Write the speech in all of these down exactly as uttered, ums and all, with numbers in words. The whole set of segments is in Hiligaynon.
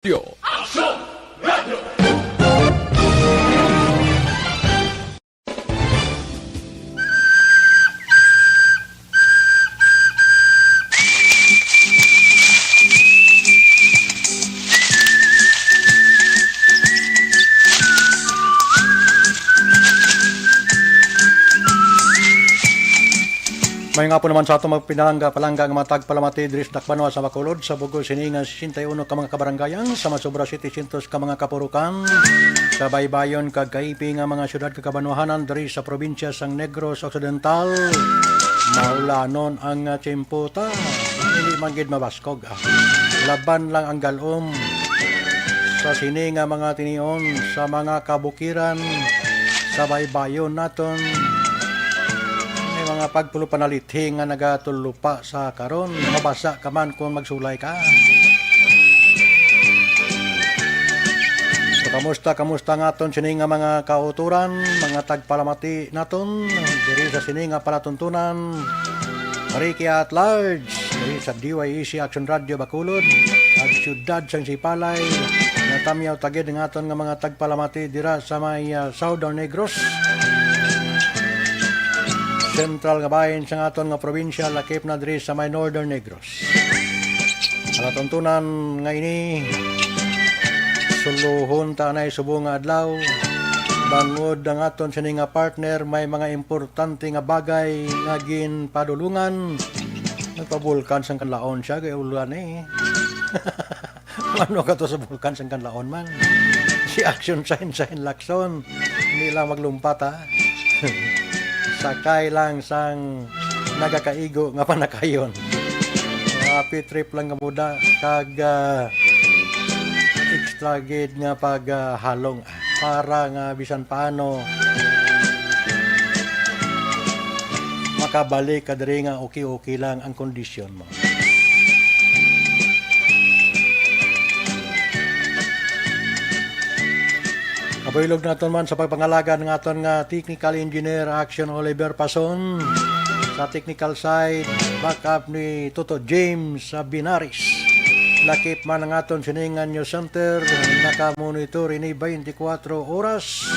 Yo. Action Radio! May nga po naman sa ato magpinalangga-palangga nga mga tagpalamati diri sa Dakbanwa sa Bacolod, sa bugos sini nga sesenta y uno ka mga kabarangayan, sa masobra setecientos ka mga kapurukan, sa baybayon kag kaipi nga mga syudad kag kabanwahanan diri sa probinsya sang Negros Occidental. Maulanon ang, ah, tiyempo ta. Hindi man gid mabaskog, ah. Laban lang ang galom sa sini nga mga tinion, sa mga kabukiran, sa baybayon naton. May mga pagpulo panalithi nga nagatulupa sa karon. Mabasa ka man kung magsulay ka. So, kamusta, kamusta nga aton sini nga mga kauturan, mga tagpalamati naton diri sa sini nga palatuntunan? Ricky at Large, diri sa D Y A C Action Radio Bacolod, ag siyudad sang Sipalay, natamyaw ta gid ang aton nga mga tagpalamati dira sa may, ah, Southern Negros. Sentral nga bahin sang aton nga probinsya, lakip na diri sa may Northern Negros. Palatuntunan nga ini, suluhon ta anay subong nga adlaw. Bangod ang aton sini nga partner, may mga importante nga bagay nga ginpadulungan. Nagpabulkan sang kanlaon siya, kay ulan eh. Ano ka to sa bulkan sang kanlaon man? Si Action Sign Sign Lacson, hindi lang maglumpat, ha? Sakay lang sang nagakaigo nga panakayon. Happy trip lang nga muda, kag, ah, extra gid nga pag, ah, halong para nga bisan paano makabalik ka diri nga okay-okay lang ang kondisyon mo. Kabuylog naton man sa pagpangalaga ng aton nga technical engineer, Action Oliver Pason. Sa technical side, backup ni Toto James sa Binaris. Lakip man ang aton siningan news center, nakamonitor ini twenty-four oras.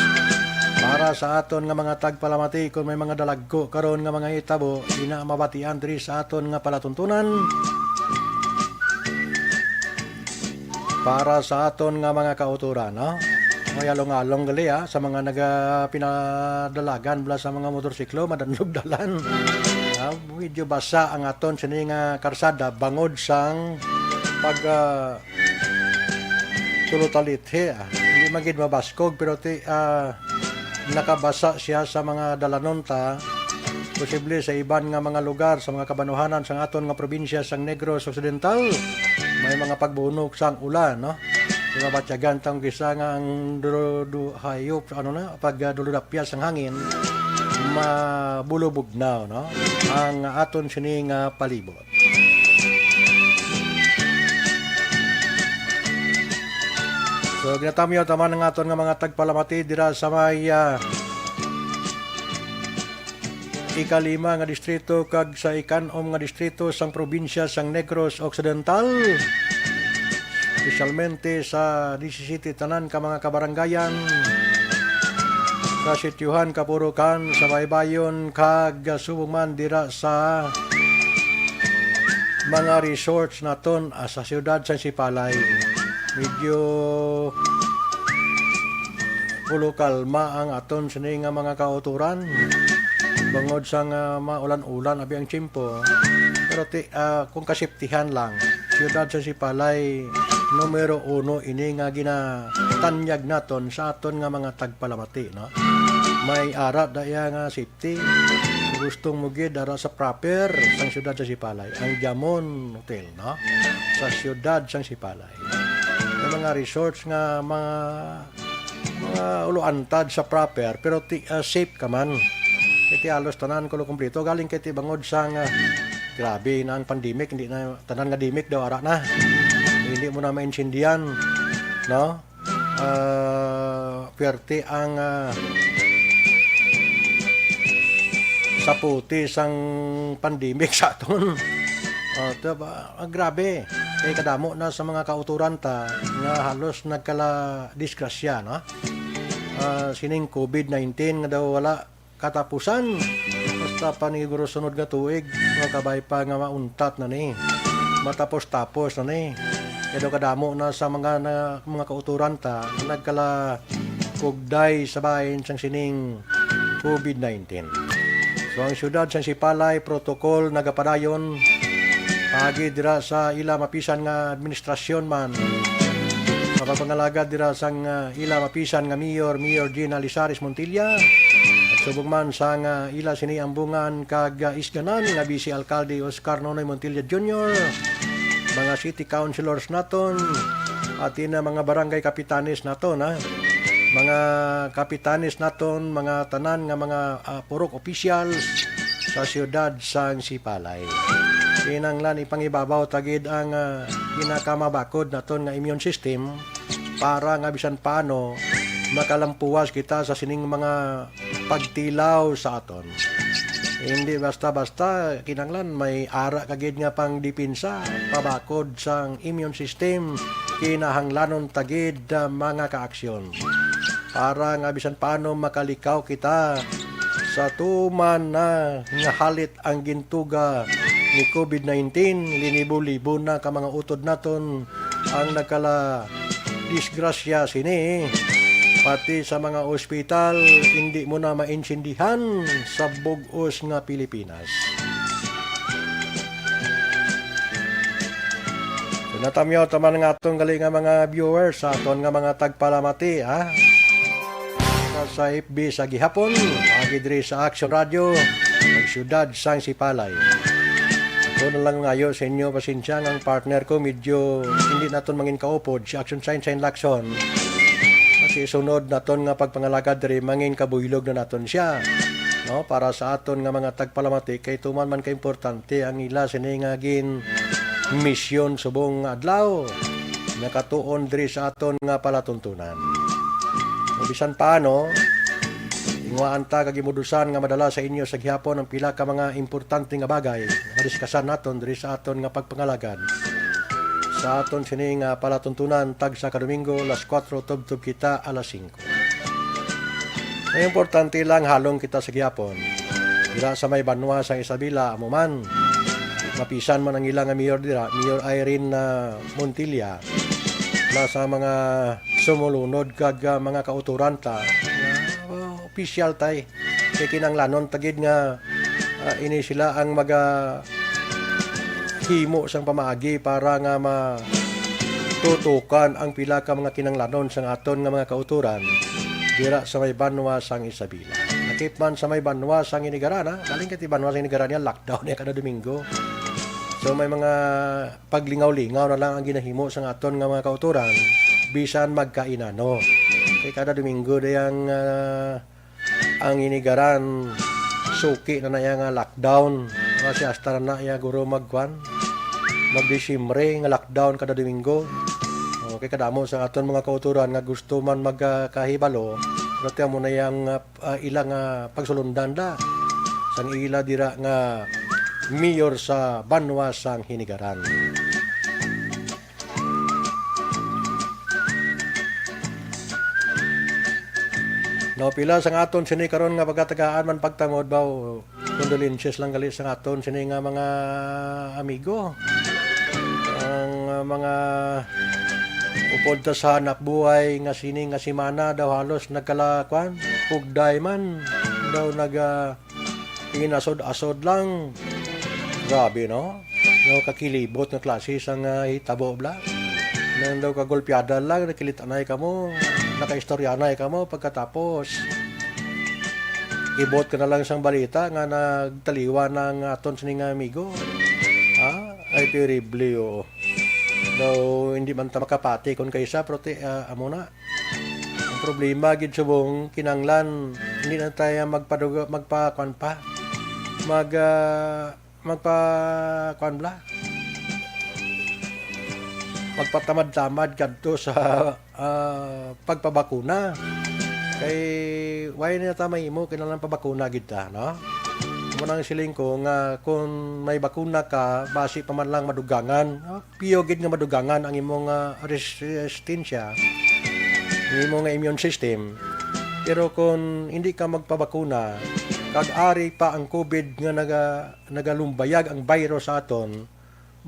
Para sa aton nga mga tagpalamati, kung may mga dalagko karon nga mga hitabo, ina mabatian diri sa aton nga palatuntunan. Para sa aton nga mga kauturan, no? May along-along gali, ah, sa mga naga-, pinadalagan bala sa mga motorsiklo, madanlog dalan. Ah, medyo basa ang aton sini nga karsada bangod sang pag, ah, tulo talithi, ah. Hindi man gid mabaskog, pero ti, ah, nakabasa siya sa mga dalanon ta. Posible sa iban nga mga lugar sa mga kabanwahanan sang aton nga probinsya sang Negros Occidental, may mga pagbunok sang ulan, no? Di ba, batyagan tang kisa nga ang dulu-, du-, hayop, ano na, pag, ah, duludapya sang hangin, mabulubugnaw, no? Ang aton sini nga palibot. So, ginatamyaw ta man ang aton nga mga tagpalamati dira sa may, ah, ikalima nga distrito kag sa ikan-om nga distrito sang probinsya sang Negros Occidental, espesyalmente sa disisiyete tanan ka mga kabarangayan, sa sityohan, kapurukan, sa baybayon, kag subong man dira sa mga resorts naton, ah, sa siyudad sa Sipalay. Medyo pulo kalma ang aton sini nga mga kauturan. Bangod sa nga maulan-ulan abi ang tiyempo. Pero ti-, ah, kung kasiptihan lang, siyudad sa Sipalay, numero uno ini nga ginatanyag naton sa aton nga mga tagpalamati, no? May ara da iya nga safety. Kung gusto mo gid ara sa proper sang siyudad sa Sipalay, ang Jamon Hotel, no? Sa siyudad sang Sipalay. May mga resorts nga mga, mga ulo-antad sa proper, pero ti-, ah, safe ka man. Kay ti halos tanan kuno kompleto. Galing kay ti bangod sang, ah, grabe na ang pandemic, hindi na tanan nga demic daw ara na. Hindi mo na maintindihan, no? Ah, pwerte ang, ah, saputi sang pandemic sa aton. Oh, to, ba, ah, grabe. Kay kadamo na sa mga kauturan ta nga halos nagkala disgrasya, no? Ah, sining covid nineteen nga daw wala katapusan. Basta pa ni guro sunod nga tuig, o kabay pa nga mauntat na ni. Matapos-tapos na ni. Kay daw kadamo na sa mga, na, mga kauturan ta nga nagkala kugday sa bahin sang sining covid nineteen. So, ang siyudad sang Sipalay protocol nagapadayon paagi dira sa ila mapisan nga administrasyon man. Mapagpangalagad dira sang, ah, ila mapisan nga mayor, Mayor Gina Lizares Montilla, at subong man sang, ah, ila sini ambungan kag, ah, isganan nga Vice Alkalde Oscar Nonoy Montilla Junior, mga city councilors naton, at ina mga barangay kapitanes naton, ha? Mga kapitanes naton, mga tanan nga mga, ah, purok officials sa siyudad sang Sipalay. Kinahanglan ipangibabaw ta gid ang, ah, pinakamabakod naton nga immune system para nga bisan paano makalampuwas kita sa sining mga pagtilaw sa aton. Hindi basta-basta, kinahanglan may ara ka gid nga pangdepensa, pabakod sang immune system, kinahanglanon ta gid, ah, mga kaaksyon. Para nga bisan paano makalikaw kita sa tuman na nga halit ang gintuga ni covid nineteen, linibo-libo na ka mga utod naton ang nagkala disgrasya sini. Pati sa mga ospital, hindi mo na maintindihan sa bug-os nga Pilipinas. So, natamyaw ta man nga aton gali nga mga viewers, sa aton nga mga tagpalamati, ha? Sa F B sa gihapon, agi diri sa Action Radio, ang siyudad sang Sipalay. Ako na lang ngayo sa inyo, pasensya nga ang partner ko medyo hindi naton mangin kaupod, si Action Sign Sign Lacson. Kasi sunod naton nga pagpangalagad diri, mangin kabuylog na naton siya. No, para sa aton nga mga tagpalamati, kay tuman man ka importante ang ila sini nga gin misyon subong nga adlaw, nakatuon diri sa aton nga palatuntunan. Kung bisan paano, inguhaan ta kag imudusan nga madala sa inyo sa gihapon ang pila ka mga importante nga bagay nga madiskasan naton diri sa aton nga pagpangalagad sa aton sini nga palatuntunan tagsa ka Domingo, alas kuwatro tubtob kita alas singko. Ang importante lang, halong kita sa gihapon. Dira sa may banwa sang Isabela, amo man. Mapisan man ang ila nga mayor dira, Mayor Irene, ah, Montilla. Wala sa mga sumulunod kag, ah, mga kauturan ta. Nga, oh, opisyal tay. Kay kinanglanon ta gid nga, ah, ini sila ang maga himo sang pamaagi para nga matutukan ang pila ka mga kinanglanon sang aton nga mga kauturan dira sa may banwa sang Isabela. Lakip man sa may banwa sang Inigaran, ha? Galing kay ti banwa sang Inigaran niya, lockdown niya kada Domingo. So, may mga paglingaw-lingaw na lang ang ginahimo sang aton nga mga kauturan, bisan magkainano. Kay kada Domingo day ang, ah, ang Inigaran, suki na na iya nga lockdown. Kasi hasta na na iya guro magkuan, magdisyembre nga lockdown kada Domingo. Okay, kadamo sa aton mga kauturan nga gusto man magkahibalo, pero ti amo na iya nga, ah, ila nga pagsulundan da sang ila dira nga mayor sa banwa sang Hinigaran. No, pila sang aton sini karon nga pagkatagaan man pagtamod ba, condolences lang gali sang aton sini nga mga amigo. Ang, uh, mga upod ta sa hanap buhay nga sini nga semana daw halos nagkala, kwan, pugday man. Daw nag, uh, inasod-asod lang. Grabe, no? Daw kakilibot nga klase sang, ah, hitabo, bla. Nang daw kagulpiada lang, nakilitanay kamo, nakaistoryanay kamo, pagkatapos, ibot ka na lang sang balita nga nagtaliwan ang aton sini nga amigo. Ha? Ay, terrible, oo. Daw, hindi man ta makapati kung kaysa, pero ti-, ah, amo na. Ang problema gid subong, kinanglan, hindi na tayo magpaduga, magpa-, kwan pa, mag, ah, magpa-, kwan bla, magpatamad-tamad kadto sa, ah, pagpabakuna. Kay, why na ta mahimo, kinanglan pabakuna gid ta, no? Nang siling ko nga kung may bakuna ka, basi pa man lang madugangan, ah, piyo gid nga madugangan ang imong, ah, resistensya, ang imong immune system. Pero kung hindi ka magpabakuna, kag ari pa ang COVID nga naga-, nagalumbayag ang virus sa aton,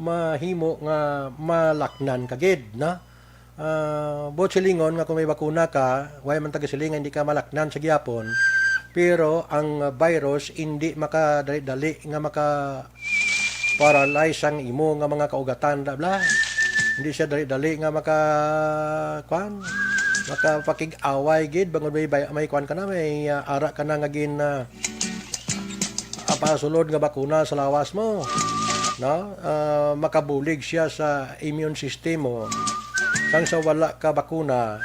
mahimo nga malaknan ka gid, no? Ah, buot silingon nga kung may bakuna ka, way man ta gasiling nga hindi ka malaknan sa gihapon, pero ang virus hindi makadali-dali nga maka-paralyze ang imo nga mga kaugatan, da bla. Hindi siya dali-dali nga maka-, kwan, makapakig-away gid, bangod may bay-, may kwan ka na, may, ah, ara ka na nga gin, ah, ah, pasulod nga bakuna sa lawas mo, no? Ah, makabulig siya sa immune system mo. Sang sa wala ka bakuna,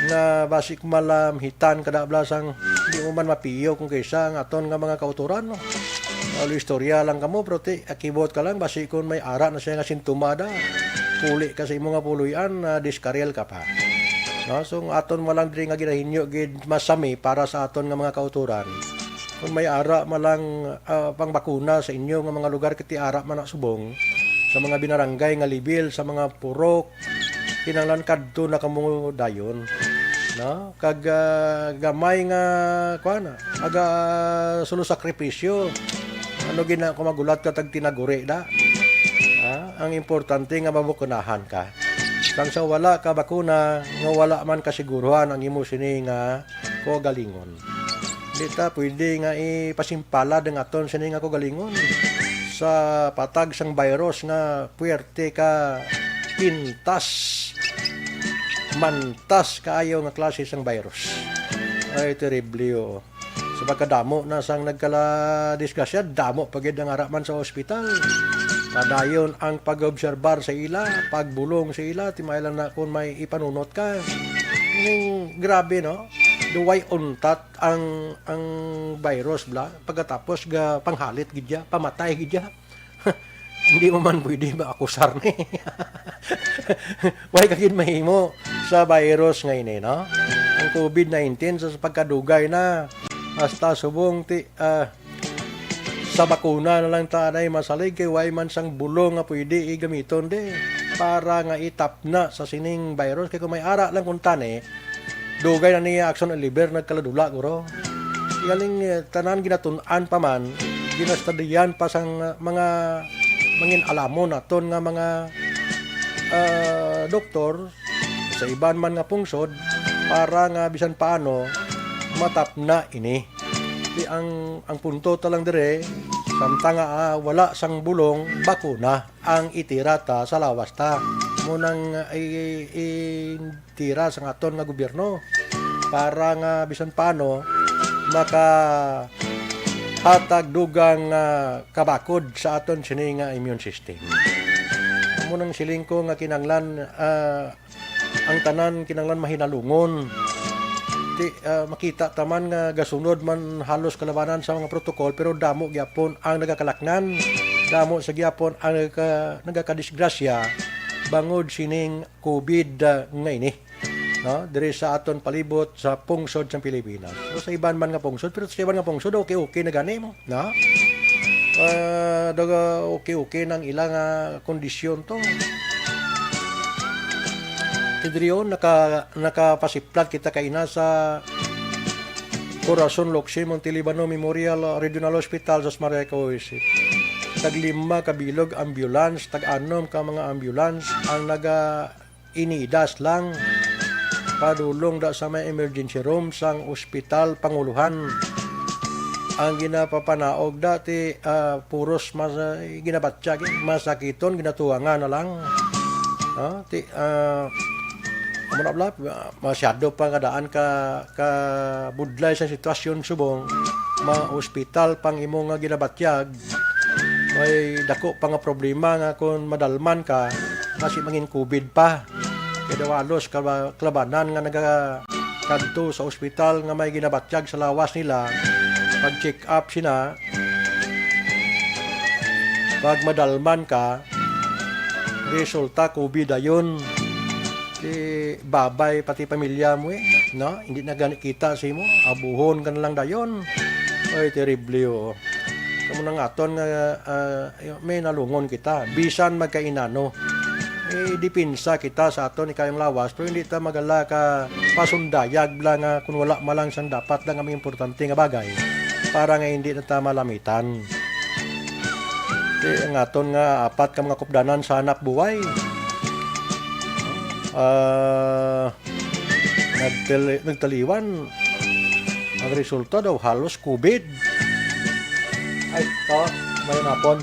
nga basi malamhitan ka da bla sang di mo man mapiyo kung kaysa ang aton nga mga kautoran, no? Alo, istorya lang kamo, pero ti, akibot ka lang, basi kung may ara na siya nga sintoma da, puli ka sa imo nga puloy-an, na diskaril ka pa. No? So, ang aton mo lang diri nga ginahinyo gid masami para sa aton nga mga kautoran. Kung may ara man lang, ah, pangbakuna sa inyo nga mga lugar, kiti ara man na subong, sa mga binaranggay nga level, sa mga purok, kinahanglan kadto na kamo dayon, no? Kag, ah, gamay nga, kuwan, aga sulo sakripisyo. Ano gina, kung magulat ka tag tinaguri da? Ah, ang importante nga mabakunahan ka. Sang sa wala ka bakuna, nga wala man kasiguruhan ang imo sini nga kaugalingon. Di ta pwede nga ipasimpalad ang aton sini nga kaugalingon sa patag sang virus nga puwerte ka pintas, mantas kaayo nga klase sang virus. Ay, terrible, oo. Sa pagkadamo na sang nagkala-, disgrasya, damo pa gid ang ara man sa ospital. Padayon ang pag-obserbar sa ila, pagbulong sa ila, ti may lang na kung may ipanunot ka. Ning grabe, no? Duway untat ang, ang virus, bla. Pagkatapos, ga panghalit gid ya, pamatay gid ya. Hindi mo man pwede maakusar ni. Way ka gid mahimo sa virus nga ini, no? Ang COVID nineteen sa, sa pagkadugay na, hasta subong ti, ah, sa bakuna na lang ta anay masalig kay way man sang bulong nga pwede igamiton di para nga itapna sa sining virus. Kay kung may ara lang kung tani, dugay na niya action ang liver, nagkaladula, guro. Galing, eh, tanan ginatun-an pa man, ginastadihan pa sang, uh, mga mangin-alamon naton nga mga, uh, doktor sa iban man nga pungsod para nga bisan paano matapna ini. Di ang, ang punto ta lang dire, samtang nga, ah, wala sang bulong, bakuna ang itira ta sa lawas ta. Mo nang, ah, i-, i-, tira sang aton nga gobyerno para nga bisan paano makahatag dugang, ah, kabakod sa aton sini nga immune system. Amo nang siling ko nga kinahanglan, ah, ang tanan kinahanglan mahinalungon. Ti, ah, makita ta man nga gasunod man halos kalabanan sa mga protocol, pero damo gyapon ang nagakalaknan, damo sa gyapon ang nagaka-, nagakadisgrasya bangod sining COVID, ah, nga ini, no? Diri sa aton palibot sa pungsod sa Pilipinas. O sa iban man nga pungsod, pero sa iban nga pungsod, okay-okay na gani mo, no? Ah, daga okay-okay nang ilang, ah, kondisyon to. Tidrion, naka-, nakapasiplat kita kaina sa Corazon Locsin Montelibano Memorial Regional Hospital sa Mariaco Isip. Taglima ka bilog ambulance, tag-anom ka mga ambulance ang naga-inidas lang padulong da sa may emergency room sang ospital pangulohan. Ang ginapapanaog dati, ah, puros mas-, ginabatyag, masakiton, ginatuwangan na lang. Ah, ti-, ah, amo na bala, ah, masyado pa nga daan ka, ka budlay sa sitwasyon subong, ma-ospital pang imo nga ginabatyag, may dako pa nga problema nga kung madalman ka, basi mangin COVID pa. Kay daw halos kaba-, kalabanan nga nagakadto sa ospital nga may ginabatyag sa lawas nila, pag-check up sina, pag madalman ka, resulta COVID dayon. Ti babay pati pamilya mo eh, no? Hindi na gani kita sa imo, abuhon ka na lang dayon. Ay, terrible, oh. Kamo nang aton nga, ah, may nalungon kita, bisan magkainano. Eh, depensa kita sa aton ikayong lawas, pero hindi ta magala ka pasundayag bla nga kung wala man lang sang dapat lang ang importante nga bagay para nga hindi na ta malamitan. Ti ang aton nga apat ka mga kupdanan sa hanap buhay, ah, nagtali-, nagtaliwan. Ang resulta daw halos COVID. Ay, to, may napon.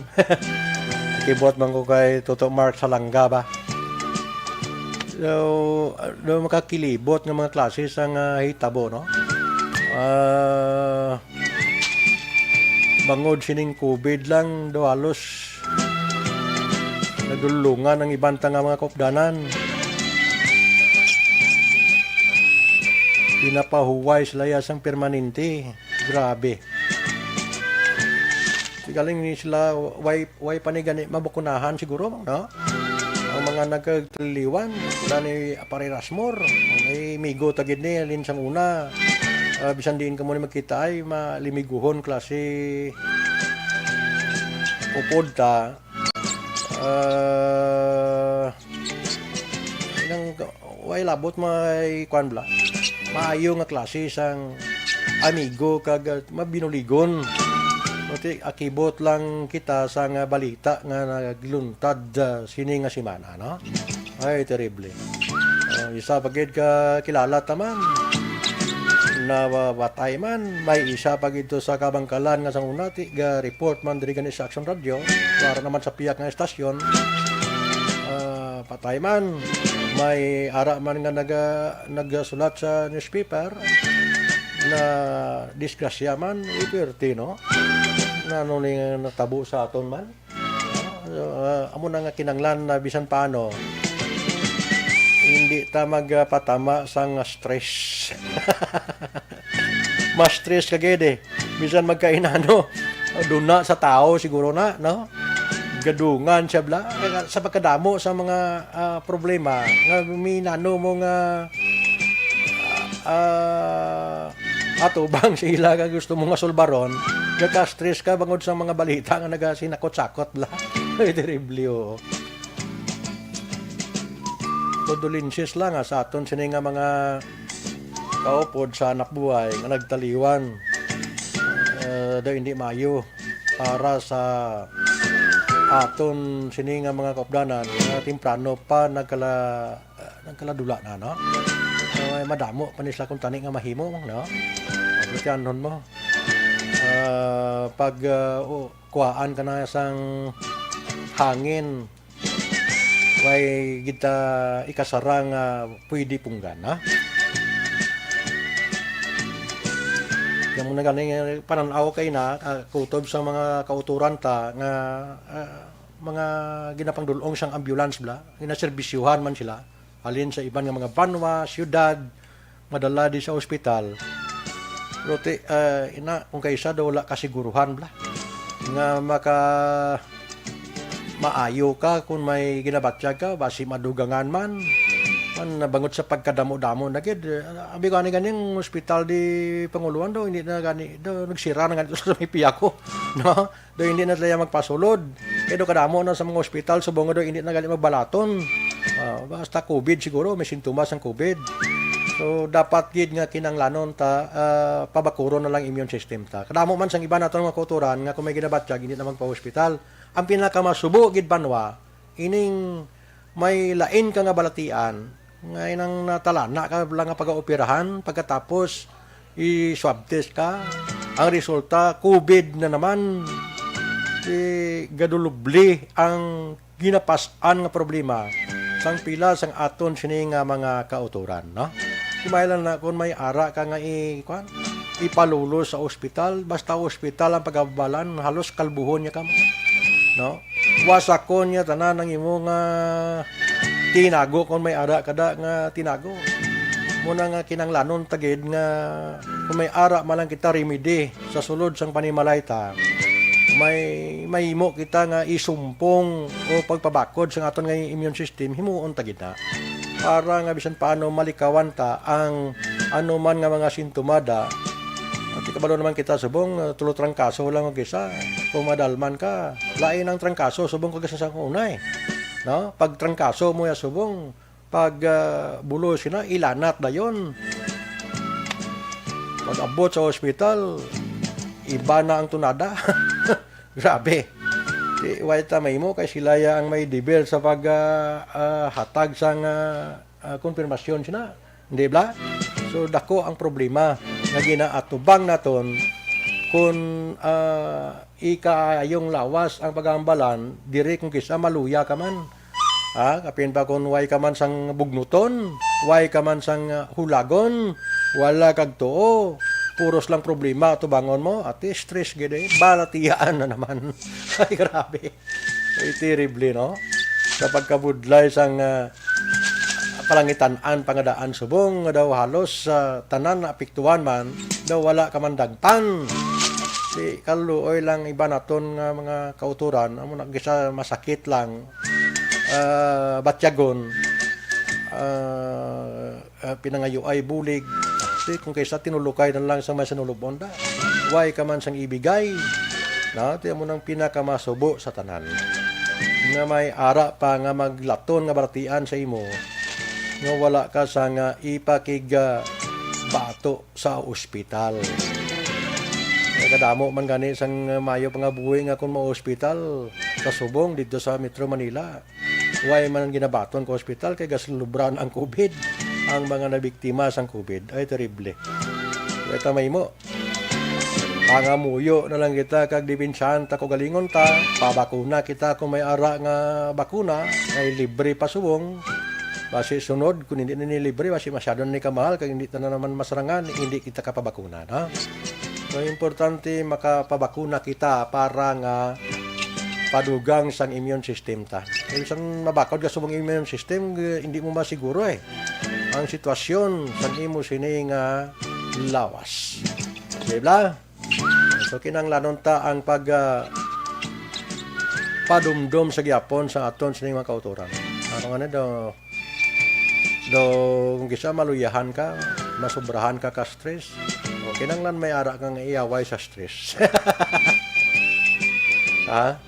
Kibot man ko kay Toto Mark Salanga ba? So, daw makakilibot nga mga klase sang, ah, hitabo, no? Ah, bangod sining COVID lang, daw halos nagdulungan ang iban ta nga mga kaupdanan. Pinapahuway sila ya sang permanente. Grabe. Galing ni sila, way, way pa ni gani mabakunahan siguro, no? Ang mga nagkatiliwan, sila ni Pare Rasmor, may migo ta gid ni, alin sang una, ah, bisan diin kamo ni magkita ay malimiguhon klase upod ta. Ah, ilang, way labot may kwan bla. Maayo nga klase sang amigo kag, ah, mabinuligon. Buti akibot lang kita sa nga balita nga nagluntad, ah, sini nga semana, no? Ay, terrible. Ah, isa pa gid ka kilala ta man. Nabatay man, may isa pa gid to sa kabangkalan nga sang una, ti ga-report man diri gani sa Action Radio, para naman sa piyak nga estasyon. Ah, patay man, may ara man nga naga-, nagasulat sa newspaper na disgrasya man, ipirti, no? Na ano ni nga natabo sa aton man? Ah, amo na nga kinanglan na bisan paano, hindi ta magpatama sang stress. Ma-stress ka gid eh. Bisan magkainano, duna sa tao siguro na, no? Gadungan siya bla. Sa pagkadamo sa mga, ah, problema nga minano mo nga, ah, atubang sa ila nga gusto mo nga sulbaron, nagka-stress ka bangod sa mga balita nga nagasinakot-sakot bla. Ay, terrible, oo. Condolences lang, ah, sa aton sini nga mga kaupod sa anak buhay nga nagtaliwan. Eh, daw hindi maayo para sa aton sini nga mga kaupdanan nga temprano pa nagkala-, ah, nagkaladula na, no? So, ay madamo pa ni sila kung tani nga mahimo, no? Pagkutianon mo. Ah, pag, ah, u-, kuhaan ka na sang hangin, way gid ta ikasara nga pwede punggan, ha? Yang mo na gani, eh, panan-aw kay na, ah, kutob sa mga kauturan ta nga, ah, mga ginapangdul-ong sang ambulance bla, ginaserbisyuhan man sila, halin sa iban nga mga banwa, siyudad, madala di sa ospital. Pero ti, ah, ina, kung kaisa daw wala kasiguruhan bla, nga maka-, maayo ka kung may ginabatyag ka, basi madugangan man. Man, nabangot sa pagkadamo-damo na gid. Abi ko, ani ganing ospital di Panguluan daw, hindi na gani, daw nagsira na gani sa may piyako, no? Daw hindi na sila magpasulod. Kaya daw kadamo na sa mga ospital, subong nga daw hindi na gani magbalaton. Ah, basta COVID siguro, may sintomas ang COVID. So, dapat gid nga kinanglanon ta, ah, pabakuron na lang immune system ta. Kadamo man sang iba naton mga kauturan nga kung may ginabatyag, hindi na magpa-ospital. Ang pinakamasubo gid banwa, ining may lain ka nga balatian, nga inang natalana ka lang nga pagaoperahan, pagkatapos i-swab test ka, ang resulta, COVID na naman. Di gadulubli ang ginapas-an nga problema sang pila sang aton sini nga mga kauturan, no? Kumay lang na kung may ara ka nga i-, kwan, ipalulos sa ospital, basta ospital ang pagabalan, halos kalbuhon niya kamo, no? Wasakon niya tanan ang imo nga tinago kung may ara kada nga tinago. Muna nga kinanglanon tagid nga kung may ara man lang kita remedy sa sulod sang panimalay ta, may mahimo kita nga isumpong o pagpabakod sang aton nga immune system, himuon ta gid na. Para nga bisan paano malikawan ta ang anuman nga mga sintomada At kabalo naman kita subong, ah, tulo trangkaso lang ang isa. Kung madalman ka, lain ang trangkaso subong kag sa una, eh. No? Pag trangkaso mo ya subong, pag, ah, bulos na, ilanat dayon. Pag abot sa ospital, iba na ang tunada. Grabe. Di, way ta mahimo kay sila ya ang may deber sa pag, ah, ah, hatag sang, ah, ah, konfirmasyon sina. Di ba? So, dako ang problema nga ginaatubang naton kun, ah, ikaayong lawas ang paghambalan, diri kung kisa maluya ka man. Ha? Kapin pa kung way ka man sang bugnuton, way ka man sang, ah, hulagon, wala kag tuo, puros lang problema tubangon mo, ati stress gid eh, balatiyaan na naman. Ay, grabe. Ay, terrible, no? Sa pagkabudlay sang, ah, palangitan-an pangadaan subong nga daw halos, ah, tanan naapektuhan man, daw wala ka man dagpan. Di kaluoy lang iba naton nga mga kauturan, amo na gisa masakit lang, ah, batyagon, ah, ah, pinangayuay bulig. Di kung kaysa tinulukay na lang sa may sinulubon da. Way ka man sang ibigay. Na, ti amo nang pinakamasubo sa tanan. Nga may ara pa nga maglaton nga baratian sa imo nga wala ka sa nga ipakig, ah, bato sa ospital. Kay kadamo man gani sang mayo pa nga buhi nga kung ma-ospital sa subong dito sa Metro Manila. Way man ginabaton ka ospital kay gasulubra na ang covid. Ang mga nabiktima sang covid ay terrible. Way ta mahimo. Pangamuyo na lang kita kag dipinsahan ta kaugalingon ta, pabakuna kita kung may ara nga bakuna, kay libre pa subong. Basi sunod, kung hindi na ni libre, basi masyado na ni kamahal, kag hindi ta na naman masarangan, hindi kita kapabakuna, no? So, importante makapabakuna kita para nga padugang sang immune system ta. Kay bisan mabakod ka subong immune system, g-, hindi mo masiguro eh. Ang sitwasyon sang imo sini nga lawas. Di ba? So, kinahanglanon ta ang pag, ah, padumdom sa gyapon sa aton sining mga kautoran. Ano nga na daw, daw, kung kisa maluyahan ka, masubrahan ka ka stress, o, kinahanglan may ara ka nga iaway sa stress. Ha?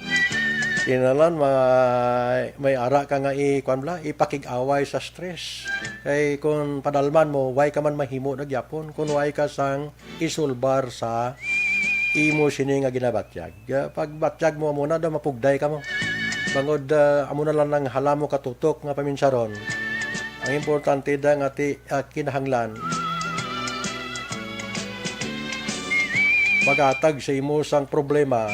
Kinahanglan may, may ara ka nga i-, kuwan bala, ipakig-away sa stress. Kay kung padalman mo, way ka man mahimo na gyapon kung way ka sang isulbar sa imo sini nga ginabatyag. Ah, pagbatyag mo amo na daw mapugday ka mo. Bangod, ah, amo na lang nang hala mo katutok nga paminsaron. Ang importante da nga ti, ah, kinahanglan paghatag sa imo sang problema,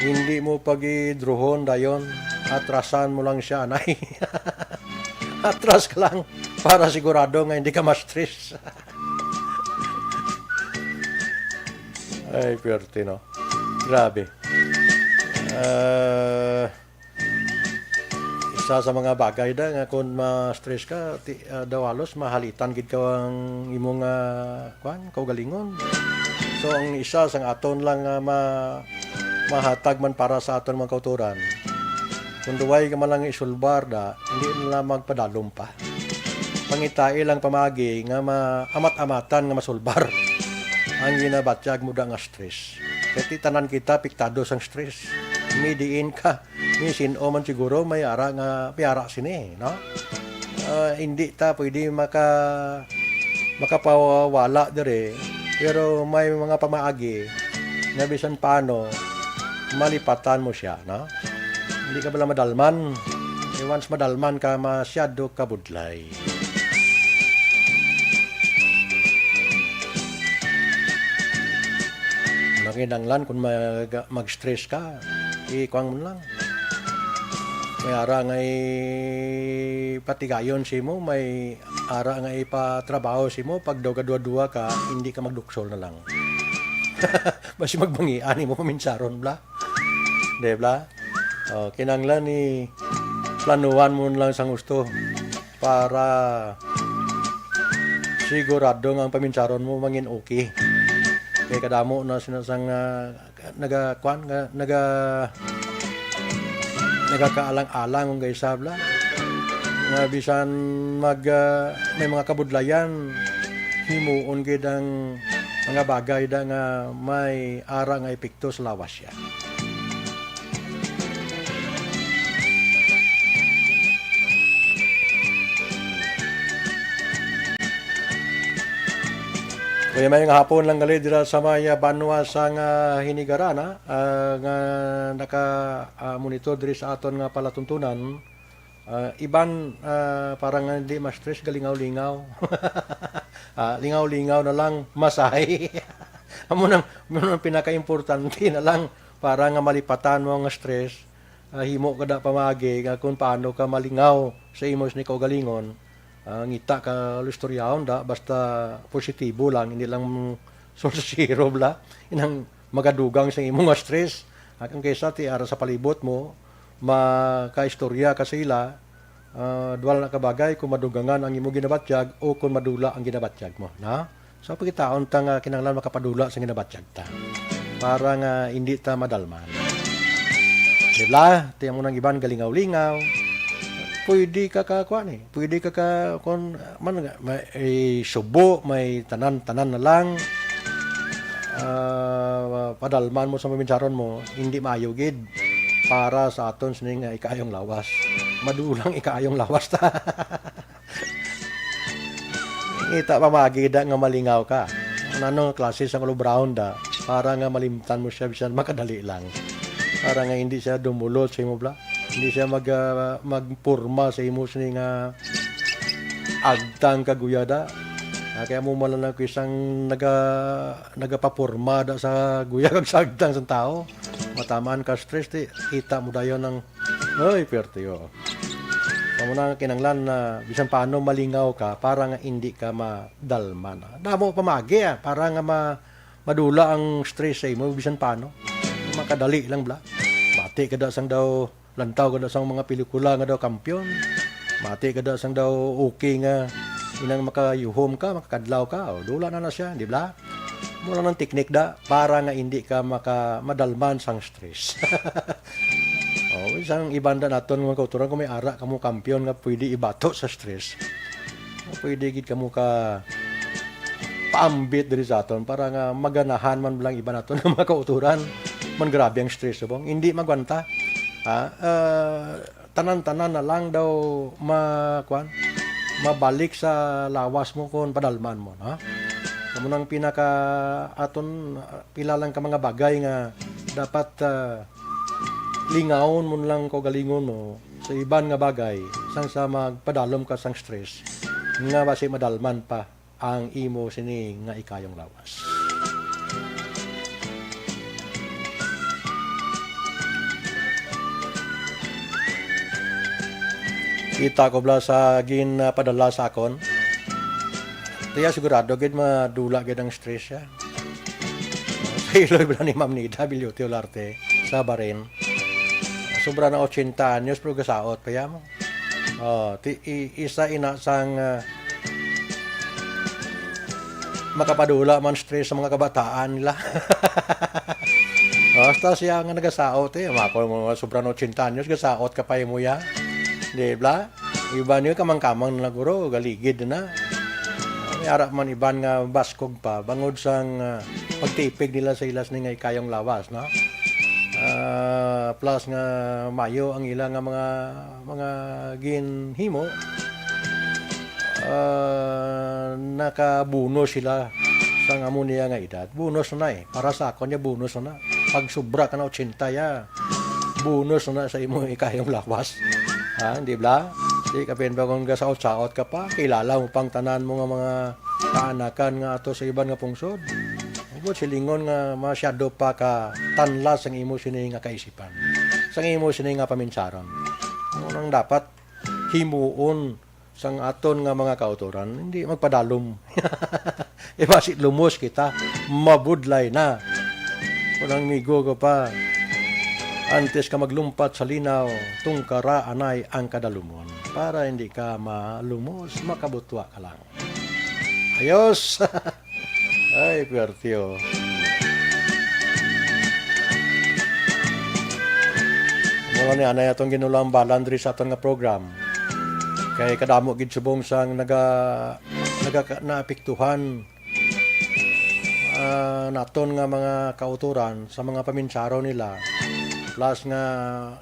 hindi mo pagidruhon dayon, atrasan mo lang siya, anay. Atras ka lang para sigurado nga hindi ka ma-stress. Ay, perte, no? Grabe. Ah, isa sa mga bagay da nga kung ma-stress ka, ti-, ah, daw halos mahalitan gid ka ang imong, ah, kwan, kaugalingon. So, ang isa sang aton lang nga ma-, mahatag man para sa aton mga kauturan, kung duway ka man lang isulbar da, hindi na lang magpadalom pa. Pangitai lang pamagi nga ma-, amat-amatan nga masulbar ang ginabatyag mo da nga stress. Kay ti tanan kita apektado sang stress. May diin ka, may sin-o man siguro may ara nga, may ara sini, no? Ah, hindi ta pwede maka-, makapawala diri, pero may mga pamaagi nga bisan paano malipatan mo siya, no? Hindi ka bala madalman. Eh, once madalman ka, masyado ka budlay. Nakinanglan kung mag-, mag-stress ka, ikuan mo lang. May ara nga ipatigayon simo, may ara nga ipatrabaho simo, pag daw kadwa-dwa ka, hindi ka magduksol na lang. Basi magbangian imo paminsaron, bla. Di bla? O, kinanglan ni planuhan mo lang sang gusto para sigurado nga ang paminsaron mo mangin okay. Kay kadamo na sina sang, ah, naga-, kwan, nga, naga-, nagakaalang-alang kung kay sabla. Nga bisan mag, ah, may mga kabudlayan, himuon gid ang mga bagay da nga may ara nga epekto sa lawas siya. Kuya, may nga hapon lang gali dira sa may, ah, banwa sa nga Hinigarana, ah, nga naka, ah, monitor diri sa aton nga palatuntunan. Ah, iban, ah, para nga hindi ma-stress, galingaw-lingaw. Ah, lingaw-lingaw na lang, masahe. Amo nang, amo nang pinakaimportante na lang para nga malipatan mo ang stress. Ah, himo ka da pamagi nga kung paano ka malingaw sa imo sini kaugalingon. Ah, ngita ka lustoryahon da, basta positibo lang, hindi lang sulsiro bla. Inang magadugang sa imo nga stress. Kag kaysa ti ara sa palibot mo, makaistorya ka sa ila, ah, duwal na ka bagay kung madugangan ang imo ginabatyag o kung madula ang ginabatyag mo, na? So, pagkitaon ta nga kinahanglan makapadula sa ginabatyag ta para nga hindi ta madalman. Di ba? Ti amo nang iban galingaw-lingaw. Pwede ka ka, kuwan eh. Pwede ka ka, kung man, may, eh, subo, may tanan-tanan na lang. Ah, padalman mo sa mabinsaron mo, hindi maayo gid para sa aton sini nga ikaayong lawas. Madulang ikaayong lawas ta. Ngita pamagi da nga malingaw ka. Ano, ano nga klase sang ulob-raon da para nga malimtan mo siya bisan makadali lang. Para nga hindi siya dumulot sa imo bla. Hindi siya mag, ah, magporma sa imo sini nga agtang kag guya da. Ah, kaya mo man lang isang naga-, nagapaporma da sa guya kag sa agtang sang tawo. Matamaan ka stress, ti, kita mo dayon ang, ay, perte, oo. Amo na nga kinahanglan na bisan paano malingaw ka para nga hindi ka madalman. Damo pamagi, ah, para nga ma-, madula ang stress sa imo bisan paano. Makadali lang bla. Mati ka da sang daw, lantaw ka da sang mga pelikula nga daw kampiyon. Mati ka da sang daw okay nga inang makayuhom ka, makakadlaw ka. O, dula na na siya, di bla? Mura ng teknik da para nga hindi ka maka-, madalman sang stress. O, isang iban da naton nga kauturan kung may ara kamo kampiyon nga pwede ibato sa stress. Pwede gid kamo ka paambit diri sa aton para nga maganahan man lang iban naton nga mga kauturan. Man grabe ang stress, subong. Hindi magwanta. Ha? Ah, tanan-tanan na lang daw ma-, kuwan, mabalik sa lawas mo kung padalman mo, no? Amo nang pinaka aton, ah, pila lang ka mga bagay nga dapat, ah, lingawon mo lang kaugalingon mo sa iban nga bagay sang sa magpadalom ka sang stress nga basi madalman pa ang imo sini nga ikayong lawas. Kita ko bala sa gin, ah, padala sa akon. Tiya sigurado gid madula gid ang stress siya. Sa iloy bala ni Ma'am Nida Bilyote Olarte sa Bahrain. Sobra na ochenta anyos pero gasaot pa ya mo. Oh, ti-, i-, isa ina sang, ah, makapadula man stress sa mga kabataan nila. Basta siya nga nagasaot, eh. Mako mo, sobra na ochenta anyos, gasaot ka pa imo ya. Di bala? Iban niyo, kamang-kamang na guro, galigid na. May ara man iban nga baskog pa, bangod sang, ah, pagtipig nila sa ilas ni nga ikayong lawas, no? Ah, plus nga mayo ang ila nga mga, mga ginhimo, ah, nakabuno sila sa nga amo niya nga edad. Bonus na eh. Para sa akon niya, bonus na. Pag sobra ka na ochenta ya, bonus na sa imo ikayong lawas. Ha, di bala? Di ka pinba kung gasaot-saot ka pa, kilala mo pang tanan mo nga mga kaanakan nga ato sa iban nga pungsod. Ug silingon nga masyado pa ka tanlas ang imo sini nga kaisipan, sang imo sini nga paminsaron. Ano nang dapat himuon sang aton nga mga kautoran? Hindi magpadalom. E basi lumos kita, mabudlay na. Kung ang migo ko pa, antes ka maglumpat sa linaw, tungkara anay ang kadalumon. Para hindi ka malumos, makabutwa ka lang. Ayos! Ay, pwerte, oh. Mura ni anay atong ginulambalan diri sa aton nga program. Kay kadamo gid subong sang naga-, nagaka-, naapektuhan, ah, naton nga mga kautoran sa mga paminsaron nila. Plus nga,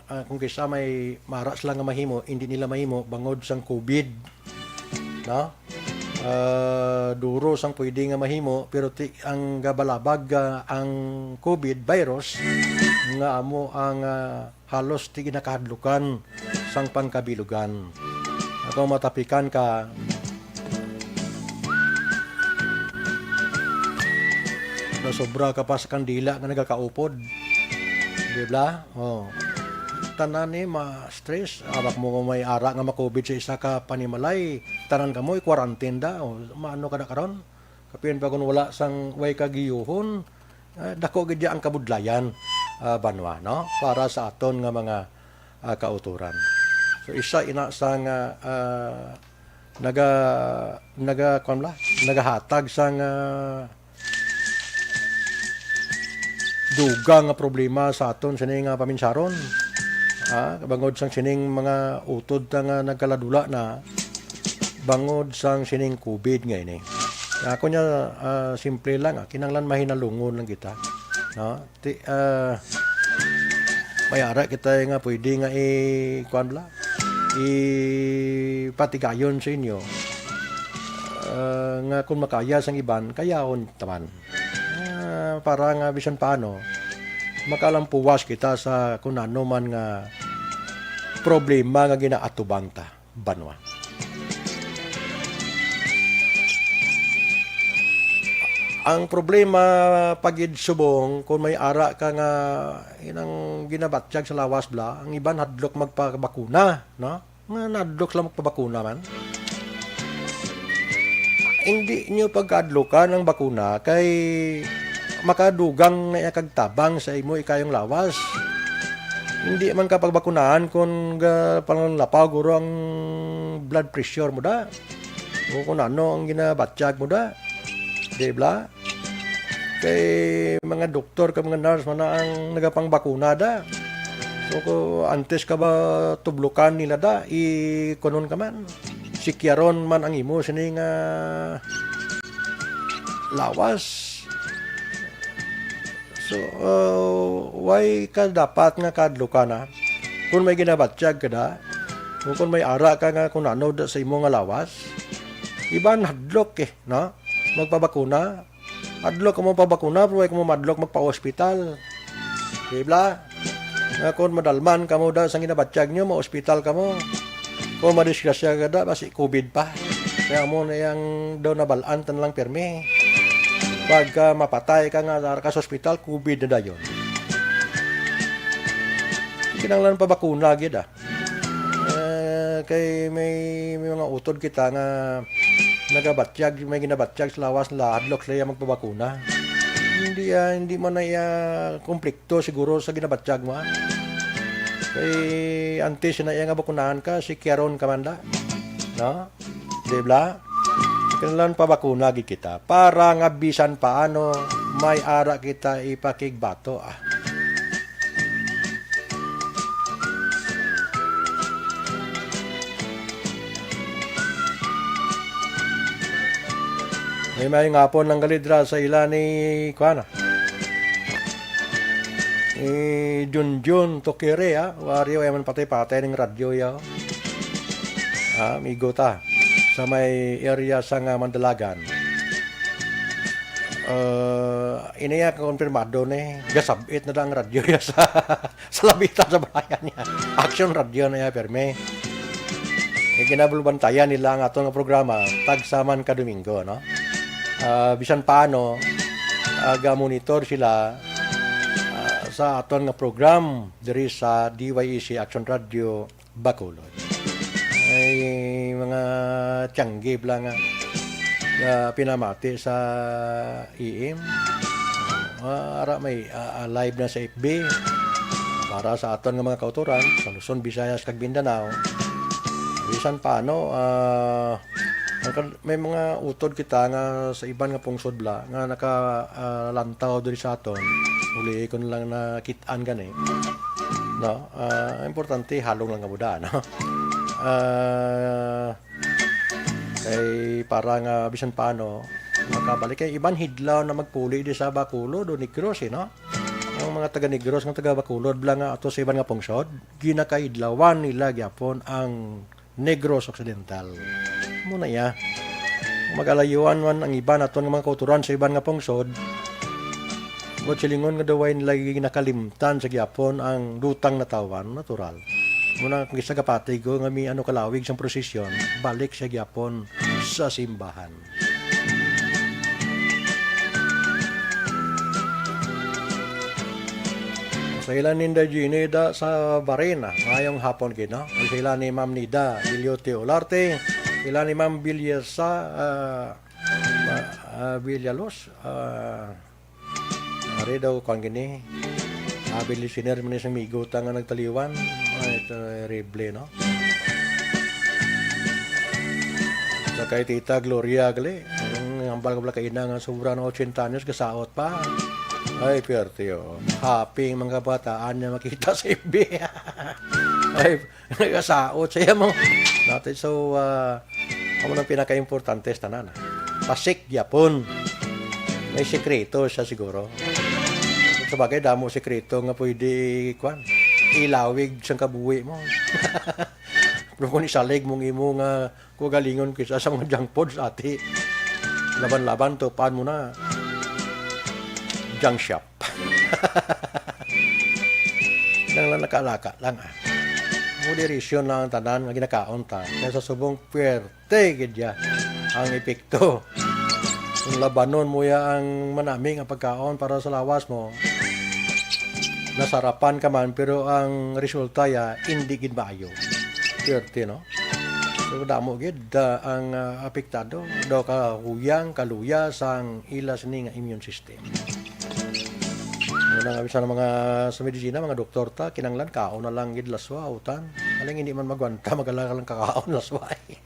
ah, kung kisa may mara sila nga mahimo, hindi nila mahimo bangod sang covid, no? Ah, duro sang pwede nga mahimo, pero ti-, ang gabalabag, ah, ang covid virus nga amo ang, ah, halos ti ginakahadlukan sang pangkabilugan. Kung matapikan ka, nasobra ka pa sa kandila nga nagakaupod. Di ba? Oh. Tanan ni ma-stress. Abak mo kung may ara nga makubid sa isa ka panimalay, tanan kamo i-quarantine da. O, maano ka na karon? Kapin pa kung wala sang way kagiyuhon, ah, dako gid ang kabudlayan, ah, banwa, no? Para sa aton nga mga, ah, kautoran. So, isa ina sa nga, ah, naga-, naga-, kuwan la, nagahatag sang, ah, dugang nga problema sa aton sini nga paminsaron. Ah, bangod sang sining mga utod ta nga nagkaladula na, bangod sang sining covid nga ini. Ako niya, ah, simple lang, ah, kinahanglan mahinalungon lang kita, no? Ti-, ah, may ara kita nga pwede nga i-, kuwan bala, ipatigayon sa inyo, ah, nga kung makaya sang iban, kayaon taman. Ah, para nga bisan paano, makalampuwas kita sa kung ano man nga problema nga ginaatubang ta, banwa. Ang problema pa gid subong, kung may ara ka nga inang ginabatyag sa lawas bala, ang iban hadlok magpabakuna, no? Nga nadlok lang magpabakuna man. Hindi nyo pagkadlokan ang bakuna kay makadugang na iya kag tabang sa imo ikayong lawas. Hindi man ka pagbakunahan kung ga-, panlapaw guro ang blood pressure mo da. O kung ano ang ginabatyag mo da. Di ba? Kay mga doktor, kay mga nurse man na ang nagapangbakuna da. So, ko, antes ka ba tublukan nila da, ikunon ka man. Sikyaron man ang imo sining, ah, lawas. So, uh, why ka dapat nga kadlukan, ha? Kung may ginabatyag ka da, o kung may ara ka nga kung ano da sa imo nga lawas, iban hadlok eh, no? Magpabakuna. Hadlok ka mo pabakuna, pero why ka mo madlok magpa-hospital. Di ba? Nga kung madalman ka mo da sa ginabatyag nyo, ma-hospital ka mo. Kung madisgrasya ka da, basi covid pa. Kaya mo na yang daw nabalaan, tan lang pirmi. Pagka mapatay ka nga, dara ka sa ospital, covid na dayon. Kinahanglan pa bakuna gid, ah. Eh, kay may, may mga utod kita nga nagabatyag, may ginabatyag sa lawas nila, hadlok sila magpabakuna. Hindi, ah, hindi man na iya komplikto siguro sa ginabatyag mo, ah. Kay antes na iya nga bakunahan ka, si Kiaron ka man da. No? Di ba? Kinahanglan pabakuna gid kita para nga bisan paano may ara kita ipakigbato, ah. May, may ngapon lang gali dira sa ila ni, kuan, ah, ni Junjun Tokere, ah. Wari, wala man patay-patay ning radyo, ya. Ah, amigo ta. Sa may area sa nga Mandalagan. Uh, iniya ka konfirmado ni, gasabit na da ang radyo ya sa, sa labita sa balaya niya. Action Radio na ya, perme. Eh, ginabulbantayan nila ang aton nga programa, tagsa man ka Domingo, no? Ah, bisan paano, ah, ga-monitor sila, ah, sa aton nga program diri sa D Y E C Action Radio Bacolod. Ay, mga tiyanggi lang nga, nga pinamati sa E M. Ah, ara may, ah, ah, live na sa F B para sa aton nga mga kautoran sa Luzon, Visayas, kag Mindanao. Bisan paano, ah, ang kad-, may mga utod kita nga sa iban nga pungsod bala nga naka, ah, lantaw diri sa aton. Uli ko na lang nakit-an gani. No? Ah, importante, halong lang kamo da, no? Ah, kay para nga bisan paano makabalik. Kay iban hidlaw na magpuli di sa Bacolod o Negros, eh, no? Ang mga taga Negros nga taga Bacolod bala nga ato sa iban nga pungsod, ginakahidlawan nila gyapon ang Negros Occidental. Muna iya. Kung mag-alayuan man ang iban aton nga mga kauturan sa iban nga pungsod, but silingon nga daw ay nila ginakalimtan sa gyapon ang dutang natawan, natural. Muna kung isa kapatig ko nga may ano kalawig sang prosesyon, balik sa gyapon sa simbahan. Sa ila ni Inday Jeannie da sa Barina, mayong hapon gid, no? Sa ila ni Ma'am Nida Bilyote Olarte, ila ni Ma'am Bilyasa, ah, ma-, ah, Villaluz, ah, ari daw, kuwan gini, abi listener man isang migo ta nga nagtaliwan. Ay, terrible, no? Sa kay Tita Gloria gali, ang hambal ko bala kay ina nga sobra na ochenta anyos, gasaot pa. Ay, perte, oh. Happy ang mga kabataan niya makita sa F B. Ay, nagasaot siya mo. Natin, so, ah, amo nang pinaka-importante sa tanan, ah. Pasik gyapon. May sikreto siya siguro. Sa bagay, damo sikreto nga pwede, kwan, ilawig sang kabuhi mo. Pero kung isalig mong imo nga kaugalingon kisa sa mga junk foods, ati, laban-laban, tupan mo na. Junk shop. Lang lang nakalaka lang, ah. Moderation lang ang tanan nga ginakaon ta. Kaya sa subong puwerte gid ya ang epekto. Kung labanon mo ya ang manami nga pagkaon para sa lawas mo, nasarapan ka man, pero ang resulta ya, hindi gid maayo. Puwerte, no? So, damo gid, ah, ang, ah, apektado. Daw kahuyang, kaluya sang ila sini nga immune system. Ano nga bisan ang mga sa medisina, mga doktor ta, kinanglan kaon na lang gid laswa, utan. Aling hindi man magwanta, magala lang kakaon laswa, eh.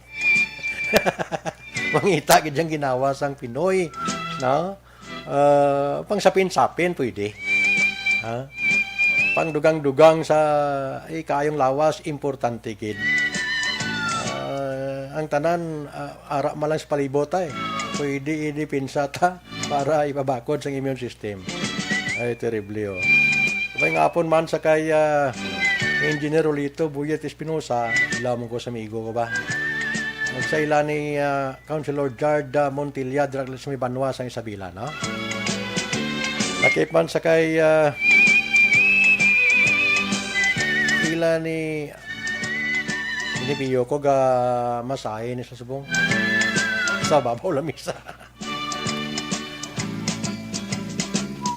Mangita gid yang ginawa sang Pinoy, no? Ah, pang sapin-sapin pwede. Ha? Pang dugang-dugang sa, eh, kaayong lawas, importante gid. Ah, ang tanan, ah, ara man lang sa palibot ay. Pwede i-depensa ta para ipabakod sang immune system. Ay, terrible, oh. Sabay nga apon man sa kay, ah, Engineer Rolito Buyet Espinosa, lamon ko sa amigo ko ba? Ug sa ila ni, ah, Councilor Jard, ah, Montilla, dira sa may banwa sang Isabela, no? Lakip man sa kay, ah, ila ni, ni Pio ko ga masahe ni sa subong. Sa babaw lamisa.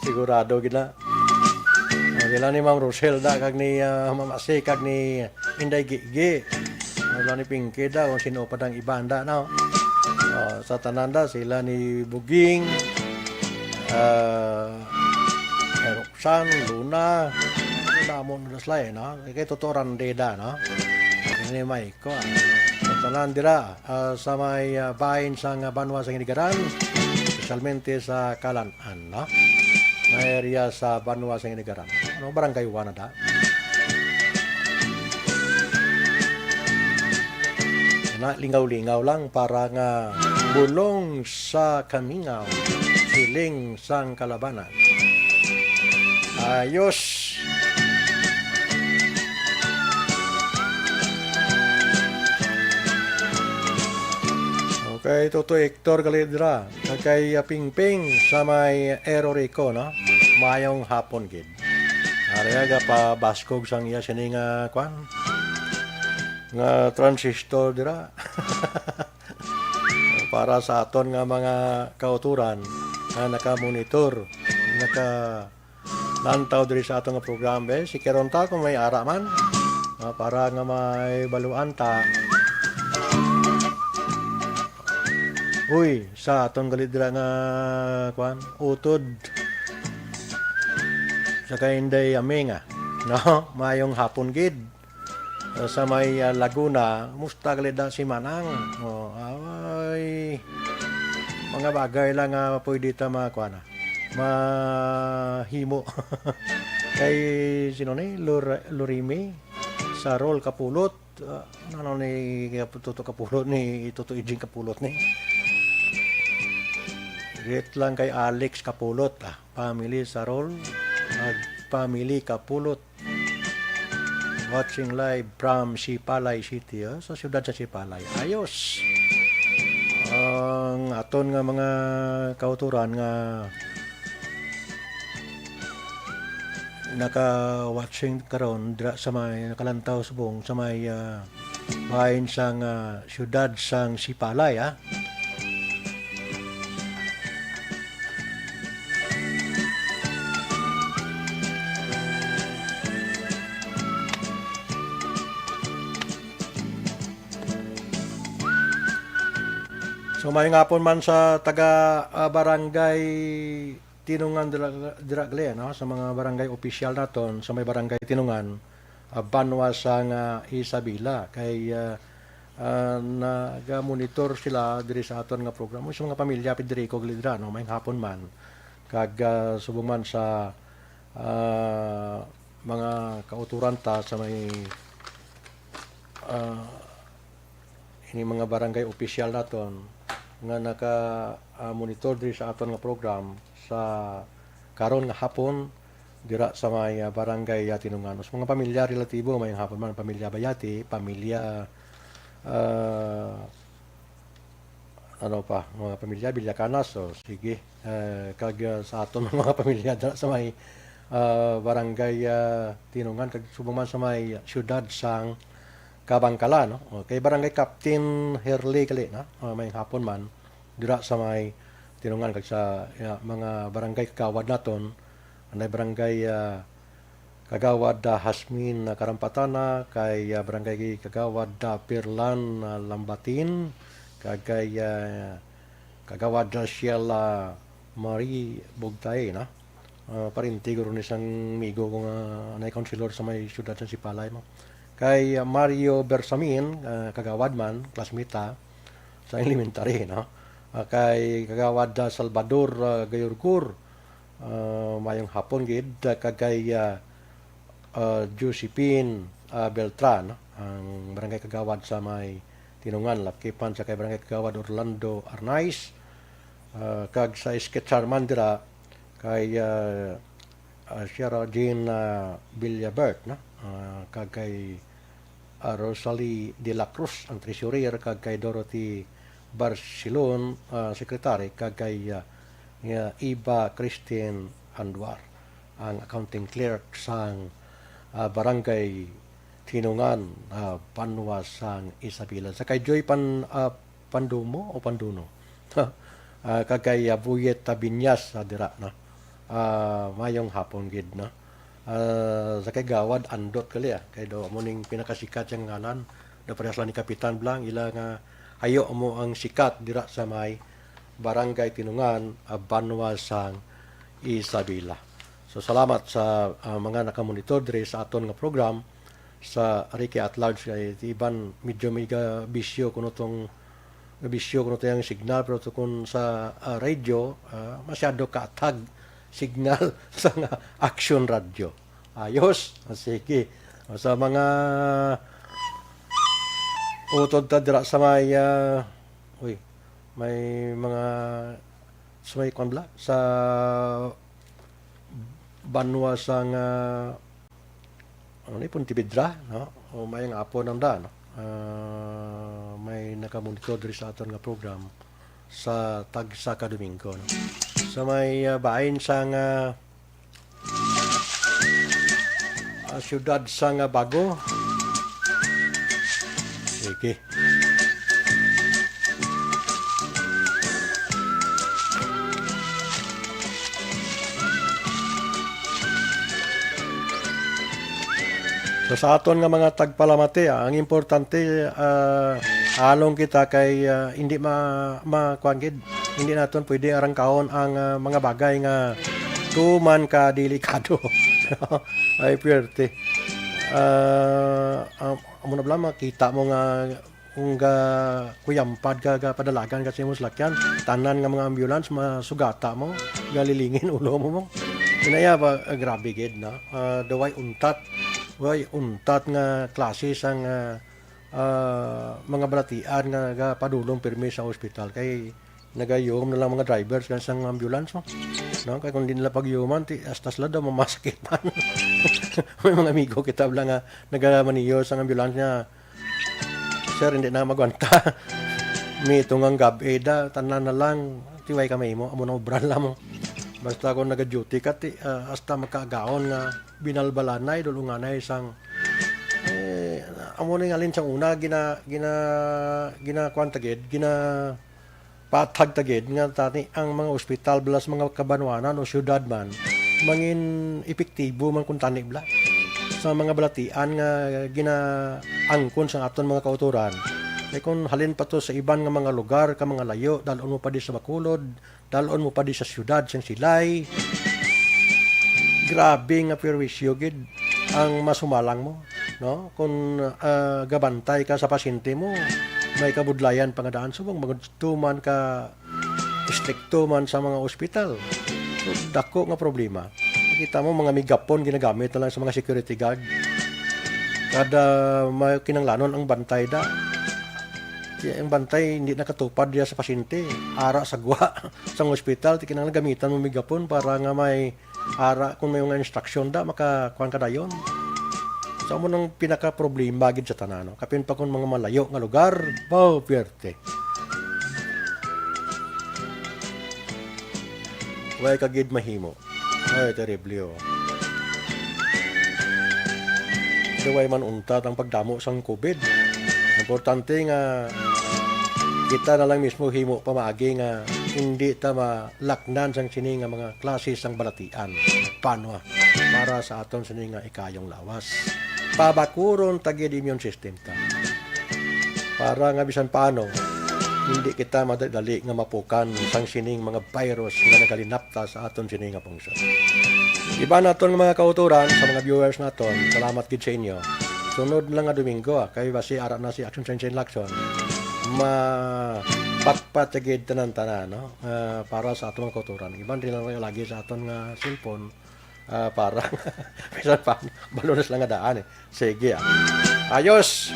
Sigurado gid na. Ah, sila ni Ma'am Roselda kag ni, ah, Ma'am Ase kag ni Inday Gigi. Sila ni Pinky da, kung sino pa dang iba da, no? Ah, sa tanan da, sila ni Buging, ah, Roxanne, Luna, ano na mo na sila, eh, no? Kay totoo randeda, no? Ini may ko, ah. Sa tanan dira, ah, sa may, ah, bahin sang, ah, banwa sa Ginikanan, espesyalmente sa Kalan-an, no? Nga area sa banwa sa Ginikanan. Ano, barangay one na da? Na, lingaw-lingaw lang para nga bulong sa kamingaw, siling sang kalabanan. Ayos. Okay, Toto Hector Galidra, kag kay, ah, Pingping sa may Aero Rico, no? Mayong hapon gid. Ari aga pa baskog sang iya sini nga, kwan, nga transistor dira. Para sa aton nga mga kauturan nga naka-monitor, naka-lantaw diri sa aton nga program, eh, si Keron ta kung may ara man, ah, para nga may baluan ta. Uy, sa aton gali dira nga, kwan, utod sa kay Inday Aminga, no? Mayong hapon gid. Uh, sa may, uh, Laguna, musta gali da si Manang? Oh, ay, mga bagay lang nga pwede ta ma-, kuha na, mahimo. Kay sino ni? Lor-, Lorime? Carol Kapulot. Ah, ano ni Toto Kapulot, ni Toto Ijing Kapulot ni? Greet lang kay Alex Kapulot, ah. Family Sarol, ag family Kapulot. Watching live from Sipalay City, ah, sa siyudad sa Sipalay. Ayos. Ang aton nga mga kauturan nga naka-watching karon dira sa may, nakalantaw subong sa may, ah, bahin sang, ah, siyudad sang Sipalay, ah. So, maayong hapon man sa taga, ah, barangay Tinungan dira, dira gali, no? Sa mga barangay opisyal naton, sa may barangay Tinungan, ah, banwa sang Isabela. Kay, ah, ah, naga-monitor sila diri sa aton nga programa. Sa mga pamilya, Federico Glidra, no? Maayong hapon man. Kag, ah, subong man sa, ah, mga kauturan ta sa may, ah, ini mga barangay opisyal naton nga naka, ah, monitor diri sa aton nga program sa karon nga hapon dira sa may, ah, barangay, ah, Tinungan. Sa mga pamilya, relatibo, maayong hapon man, pamilya Bayati, pamilya, ah, ano pa, mga pamilya Villacanas, o sige. Eh, kag, ah, sa aton mga pamilya dira sa may, ah, barangay, ah, Tinungan, kag subong man sa may siyudad sang Kabangkala, no? Okay, Barangay Captain Herli gali, no? Ah, maayong hapon man dira sa may Tinungan kag sa, ya, mga barangay kagawad naton, anay Barangay, ah, Kagawad, ah, Hasmin, ah, Karampatana, kay, ah, Barangay Kagawad, ah, Pirlan, ah, Lambatin, kag kay, ah, Kagawad, ah, Sheila Marie Bugtay, no? Ah, parinti guro ni sang migo ko nga anay councilor sa may siyudad sa Sipalay mo. Kay, ah, Mario Bersamin, ah, kagawad man, classmate ta, sa elementary, no? Ah, kay Kagawad, ah, Salvador, ah, Gayorgor, ah, maayong hapon gid, ah, kag kay, ah, ah, Josephine, ah, Beltran, ang barangay kagawad sa may Tinungan, lakipan sa kay barangay kagawad Orlando Arnaiz, ah, kag sa Sketcharman dira kay, ah, ah, Sierra Jean, ah, Villabert, no? Ah, kag kay, ah, Rosalie de la Cruz, ang treasurer, kag kay Dorothy Barcelon, ah, secretary, kag kay, ah, nga Eva Christine Anduar, ang accounting clerk sang, ah, barangay Tinungan, ah, banwa sang Isabela. Sa kay Joy Pan-, ah, Pandumo o Panduno? Ah, kag kay, ah, Buyet Tabiñas, ah, dira, no? Ah, maayong hapon gid, no? Ah, sa kay Gawad, andot gali, ah. Kay daw amo ning pinakasikat siyang ngalan. Daw parehas lang ni Kapitan Blang, ila nga hayo amo ang sikat dira sa may Barangay Tinungan, ah, banwa sang Isabela. So, salamat sa, ah, mga nakamonitor diri sa aton nga program. Sa Ricky at Large, kay ti iban medyo may ga-, bisyo kuno tong, bisyo kuno tong signal, pero to kun sa, ah, radio, ah, masyado kaatag signal sa nga Action Radio. Ayos. Ah, sige. Sa mga utod ta dira sa may, ah, uy, may mga, sa may kwan bala, sa banwa sang, ah, ano ni, Pontevedra, no? O, maayong hapon nanda, no? Ah, may nakamonitor diri sa aton nga program sa tagsa ka Domingo, no? Sa may, ah, bahin sang, ah, ah, siyudad sang Bago. Sige. So, sa aton nga mga tagpalamati, ah, ang importante, ah, along kita kay, ah, hindi ma-, ma-, kuwan gid, hindi naton pwede arangkahon ang, ah, mga bagay nga tuman ka delikado. Ay, puwerte. Ah, am-, amo na bala, makita mo nga kung ga-, kuyampad ka, gapadalagan ka sa imong salakyan, tanan nga mga ambulance, masugata mo, galilingin ulo mo, mo. Inaya ba, ah, grabe gid, no? Ah, daw ay untat. Way untat nga klase sang, ah, ah, mga balatian nga nagapadulong pirmi sa ospital, kay nagayuhom na lang mga drivers kan sang ambulance mo. No, kay kung di nila pagyuman, ti, hasta sila daw mamasakitan. May mga amigo kita bala nga nagamaniyo sang ambulance nga, "Sir, hindi na magwanta." May tungang gab-, eh, da, tanan na lang, ti way ka mahimo, amo na obra lang mo. Basta kung naga-duty ka, ti, ah, hasta makaagaon nga binalbalanay, dulunganay sang, eh, amo ni ngalin sang una, gina-, gina-, ginakuan ta gid, gina-, patag ta gid nga tani ang mga ospital bala sa mga kabanwanan o siyudad man, mangin epektibo man kun tani bala sa mga balatian nga ginaangkon sa aton mga kautoran. Kay kun halin pa to sa iban nga mga lugar ka mga layo, dal-on mo pa di sa Bacolod, dal-on mo pa di sa siyudad sang Silay. Grabe nga perwisyo gid ang masumalang mo, no? Kung, ah, gabantay ka sa pasyente mo, may kabudlayan pa nga daan subong magtuman ka istrikto man sa mga ospital. So, dako nga problema. Kita mo, mga megapon ginagamit na lang sa mga security guard. Kada may kinanglanon ang bantay da. Kaya ang bantay hindi nakatupad diya sa pasyente. Ara sa gwa sang ospital, ti kinahanglan gamitan mo megapon para nga may ara kung may mga instruction da, makakuan ka dayon. So, amo nang pinaka-problema gid sa tanan, no? Kapin pa kung mga malayo nga lugar, baw, piyerte. Way ka gid mahimo. Ay, terrible, oh. Di way man untat ang pagdamo sang covid. Importante nga kita na lang mismo himo pamaagi nga hindi ta malaknan sang sini nga mga klase sang balatian, banwa, para sa aton sini nga ikayong lawas. Pabakuron ta gid immune system ta. Para nga bisan paano, hindi kita madali nga mapukan sang sining mga virus nga nagalinapta sa aton sini nga pungsod. Iban naton nga mga kautoran, sa mga viewers naton, salamat gid sa inyo. Sunod lang nga Domingo, ah, kay basi ara na si Action Sunshine Lacson. Mapatpat sa gid tanan-tanan, no? Ah, para sa aton mga kautoran. Iban din lang lagi sa aton nga cellphone. Ah, para bisan pa, balo na sila nga daan, eh. Sige, ah. Ayos.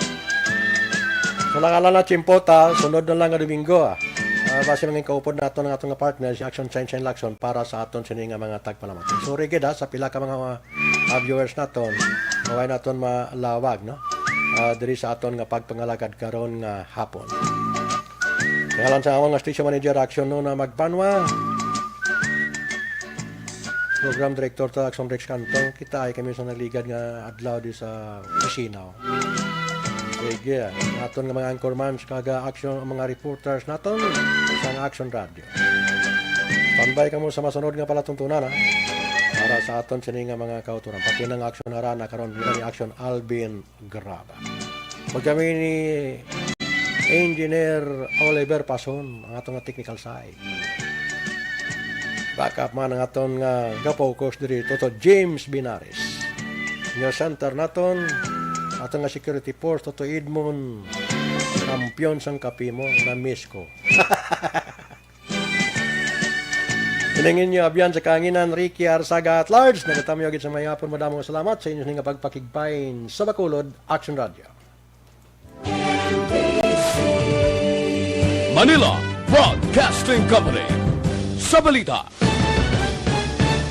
So, lang ala na, Chimpota, sunod na lang nga Domingo, ah. Ah, basi mangin kaupod naton ang aton nga partner, si Action Shine Shine Lacson, para sa aton sini nga mga tagpalamati. Sorry gid, ah, sa pila ka mga, ah, viewers naton, maway naton malawag, no? Ah, diri sa aton nga pagpangalagad karon nga hapon. Ngalan sa amon nga station manager, Action, no, na magpanwa. Program Director ta, Action Rex Cantong. Kita ay kami sa nagligad nga adlaw di sa opisina, oh. Sige, ah. Aton nga mga anchormans kag, ah, Action, ang mga reporters naton sa Action Radio. Standby kamo sa masunod nga palatuntunan, ha? Para sa aton sini nga mga kautoran. Pati ng Action Harana karon, nila ni Action Alvin Graba. Pag kami ni Engineer Oliver Pason, ang aton nga technical side. Backup man ang aton nga ga-focus diri, Toto James Binares. News Center naton, aton nga security force, Toto Edmond, kampiyon sang kape mo, na-miss ko. Ining inyo abyan sa kahanginan, Ricky Arsaga at large. Nagatamyo gid sa mayapon. Madamo nga salamat sa inyo nga pagpakigpain sa Bacolod Action Radio. Manila Broadcasting Company. Sa balita,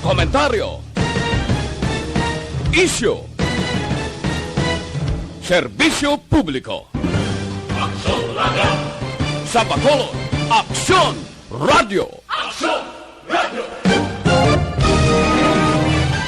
komentaryo, isyu, serbisyo publiko. Aksyon Radio. Sa Bacolod, Aksyon Radio. Aksyon Radio.